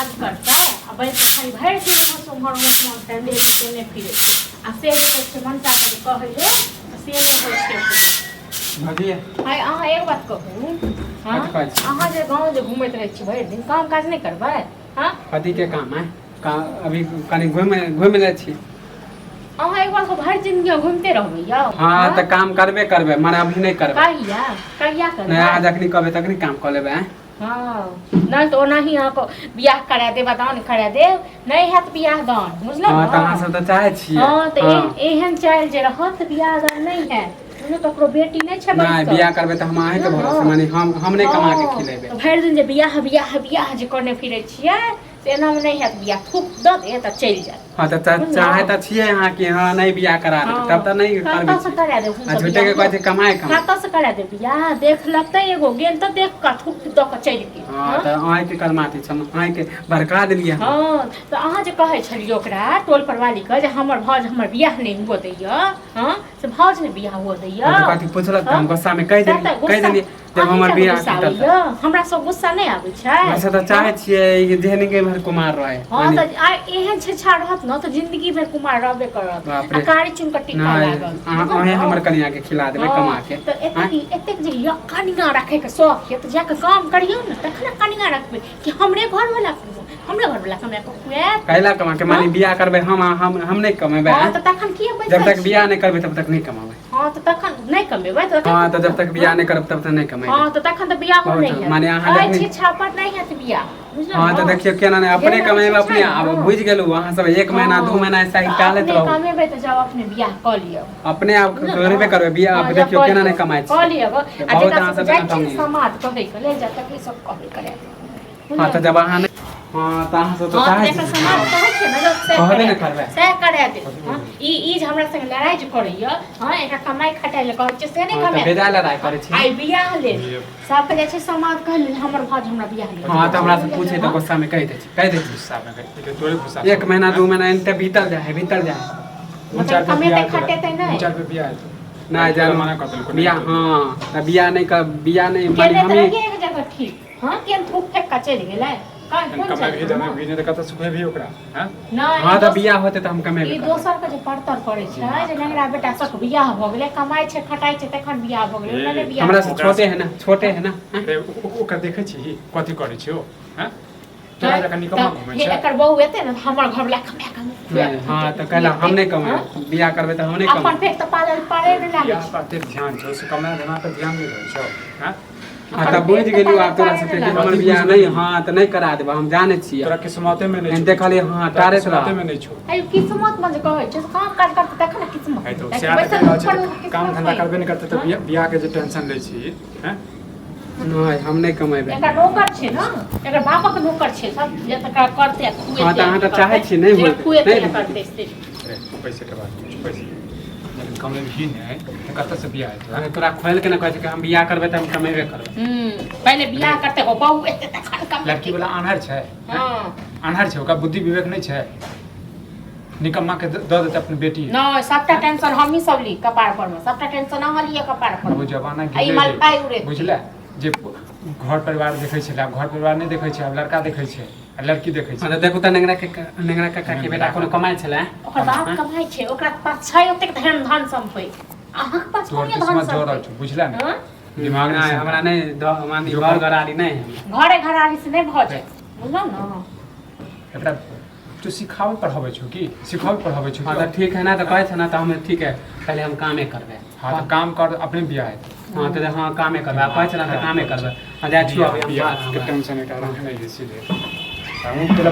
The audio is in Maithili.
काज करतै आ बैस कऽ खाली भरि दिन ओम्हर से ओम्हर ओम्हर से ओम्हर टहले केने फिरै छै आ से जे कहै छै मनसा के जे कहै ले तऽ से नहि होइ छै ओकरो। भौजी आइ अहाँ एक बात कहू हँ कथी कहै छी? अहाँ जे गाँव जे घुमैत रहै छी भरि दिन काम काज नहि करबै हँ कथी के काम है का अभी कनि घुमि घुमि लै छी। अहाँ एक बार भरि जिंदगी घूमते रहबै यौ? हाँ, तऽ काम करबे करबै, मने अभी नहि करबै। कहिया कहिया नहि, करबै? अहाँ जखनी कहबै तखनी काम कऽ लेबै, आँय? हँ, नहि तऽ ओनाही अहाँके बियाह करा देब, दान करा देब, नहि हैत बियाह दान, बुझलहुँ? हँ, तऽ अहाँ सब तऽ चाहै छियै। हँ, तऽ हँ। एहन चालि जे रहत तऽ बियाह दान नहि हैत, बुझलहुँ? ककरो बेटी नहि छै नहि बैसल। बियाह करबै तऽ हम अहींके भरोसे, माने हम नहि कमा के खिलेबै। तऽ भरि दिन जे बियाह बियाह बियाह जे करने फिरै छियै से एनामे नहि हैत बियाह, थूक दऽ देत आ चलि जायत। हँ, तऽ चाहे तऽ छियै अहाँ कि हँ नहि बियाह करा देबै, तब तऽ नहि करबै। कतऽसँ करा देब? आ झूठे के कहै छै कमाए कमाए। कतऽसँ करा देब बियाह? देख लेतै एगो गेल तऽ देख कऽ थूक दऽ कऽ चलि गेल। हँ, तऽ अहाँके करमाती छल, अहाँके भड़का देलियै हम। हँ, तऽ अहाँ जे कहै छलियै ओकरा टोल पर वालीके जे हमर भाउज हमर बियाह नहि हुअ दैया, हँ, से भाउज ने बियाह हुअ दैया। तऽ कथी पुछलक तऽ हम गुस्सामे कहि सएह देलियै, तऽ कहि गुस्सा देलियै जब अहीं हमर टा बियाह गुस्सा टूटल तऽ। आबैया? हमरा सब गुस्सा नहि आबै छै? वैसे तऽ चाहै छियै कि जेहन के भर कुमार रहे। हँ, तऽ आ एहन छेछा रहत ने तऽ जिंदगी भरि कुमार रहबे करत। बाप आ रे। कारी चुन के टिक्का नहि लागल। अहाँ बुझलहुँ अहें ने? हमर कनिया के खिला देबै हँ, कमा के। तऽ एतेक एतेक जे कनिया रखै के शौक यऽ तऽ जाके काम करियौ ने, तखन ने कनिया रखबै कि हमरे घरवला हमरे घरवला कमा कऽ खुआएत? कैला कमा के? माने बियाह करबै हम आ हम नहि कमेबै? हँ, तऽ तखन किए जब बैसल तक छी? बियाह नहि करबै तब तक नहि कमाबै। हँ, तऽ तखन नहि कमेबै तऽ तखन? हँ, तऽ जब तक बियाह नहि करब तब तक नहि कमेबै। हँ, तऽ तखन तऽ बियाहो बहुत नहि हैत। माने अहाँ एहि जखनी छिछा पर नहि हैत बियाह, बुझलहुँ हँ, तऽ ने? देखियौ केना नहि अपने जेना कमेबै छै अपने। आब ने। बुझि गेलहुँ, अहाँ सब एक महीना 2 महीना ऐसा ही तऽ टालैत अपने रहू। कमेबै तऽ जाउ अपने बियाह कऽ लिअ। अपने आप बुझलहुँ ने? करबे करबै बियाह। हँ, आब जा देखियौ कऽ केना लिअ। नहि कमाइ कऽ छी। लिअ गऽ। आ बहुत जेकरा अहाँ सबके सबके जाइ छियै ने नौटंकी। समाज कहैके लेल, जा तकरे सब कहबे करे। हँ, तऽ जब अहाँ नहि, हँ, तऽ अहाँ सब तऽ हँ, चाहै तऽ छी। समाज कहै छै ने, जब सएह कहबे करा ने देब, करबै। सएह करा देब। हँ, ई ई जे हमरा संगे लड़ाइ जे करैया, हँ, एकरा कमाइ खटाइ लए कहै छियै से नहि हँ, तऽ कमाइ। बेजाय लड़ाइ करै छी। आइ बियाह लेल सबके जाइ छै समाज कहै लेल हमर भाउज हमरा बियाह लेल। हँ, तऽ हमरा से पूछे तऽ गुस्सा में कहि दै छी, कहि दै छी। गुस्सा में कहि देबै, तोरे गुस्सा। 1 महीना 2 महीना एनते बीतल जाइ है, बीतल जाइ है। मतलब कमेतै खटेतै नहि? 4 पे बियाह हेतौ। नहि जानू। मना कऽ देलकौ। बियाह, हँ, तऽ बियाह नहि कर, बियाह नहि माने केने तऽ हमही रहियै एक जगह ठीक, हँ, केहन थूक फेक कऽ चलि गेलै। कोन कमेबही चलि जमेबही नहि तऽ कतऽ सुखेबही ओकरा, हँ? नहि। हँ, तऽ बियाह होतै तऽ हम कमेबे ई करबै। दोसर के जे परतर करै छै जे नेंगरा बेटा सबके बियाह भऽ गेलै, कमाइ छै खटाइ छै तखन बियाह भऽ गेलै, ओना नहि बियाह। हमरा से छोटे है ना, छोटे है ना, हँ? रे, ओकरा देखै छी कथी करै छै ओ, हँ? तोरा जकाँ निकम्मा घुमै हे छै। एकर बहू एतै ने, हमर घरवला कमाए कमाए। नहि, हँ, तऽ कहला हम नहि कमेबै, बियाह करबै तऽ हम नहि अपन कमेबै। पेट तऽ पालल पाले नहि लागै बियाह छै। पर एते ध्यान छौ से कमाय धमाय पर ध्यान नहि रहै छौ, हँ? हँ, तऽ बुझि गेलियौ आब तोरा सबके कि हमर बियाह नहि, हँ, तऽ नहि करा देबै, हम जानै छियै। तोरा किस्मते में नहि एहन छौ। देखलियै, हँ, तोरा टारैत किस्मते रह। में नहि छौ। आयौ, किस्मत में जे कहै छै से काम काज करतै तखन ने किस्मत है तो हेतै। सएह तऽ बैसल कहि रहल पर छै तऽ किस्मत काम धंधा होइ। करबे नहि करतै तऽ बियाह बियाह के जे टेंशन लै छी, हँ? नहि, हम नहि कमेबै। एकर नौकर छै ने, एकर बापक नौकर छै सब, जे तकरा करतै आ खुएतै। हँ, तऽ अहाँ तऽ चाहै छी, नहि जे होइत, खुएतै नहि आ करतै से। अरे, पैसे के बात नहि छै, पैसे जखन कमेबही नहि तऽ कतऽ से बियाह हेतौ, हँ? अरे, तोरा खोलि के ने कहै छै कि हम बियाह करबै तऽ हम कमेबे करबै। पहिले बियाह करतै, ओ बहू एतै तखन कमेतै। लड़की वाला आन्हर छै? हँ। आन्हर छै? ओकरा बुद्धि विवेक नहि छै? निकम्मा के दऽ देतै अपन बेटी? नहि, सबटा टेंशन हमही सब ली कपार पर मे, सबटा टेंशन अहाँ लिअ कपार पर ओ मे। जमाना आ ई गेलै मलपाइ रे, उड़ेतै। बुझले जे घर परिवार देखै छलै, आब घर परिवार नहि देखै छै, आब लड़का देखै छै आ लड़की देखै हँ, छै। तऽ देखू तऽ नेंगरा के नेंगरा काका के बेटा कोनो कमाइ छलै? ओकर बाप कमाइ छै, ओकरा पास छै ओतेक धन धन सम्पति, अहाँके पास तोहर कोन धन किस्मत जरल सम्पति? छौ, बुझले ने? हँ? दिमाग नहि नहि हमरा नहि माने घर घरारी नहि है हमरा। घरे घरारी से नहि भऽ जायत, बुझलहुँ ने? एकरा तू सिखाबै पढ़ाबै छौ की? सिखाबै पढ़ाबै छौ? हँ, तऽ ठीक है ना, तऽ कहै छै ना तऽ हम ठीक है, पहिले हम कामे करबै। हँ, तऽ काम कर, अपने बियाह हेतौ। हँ, तऽ हँ, कामे करबै। आ कहै छै ना तऽ कामे करबै। हँ, जाइ छियौ अभी हम। बियाह बात के टेंशन एकरा रखने जे सीधे हमहूँ तोरा।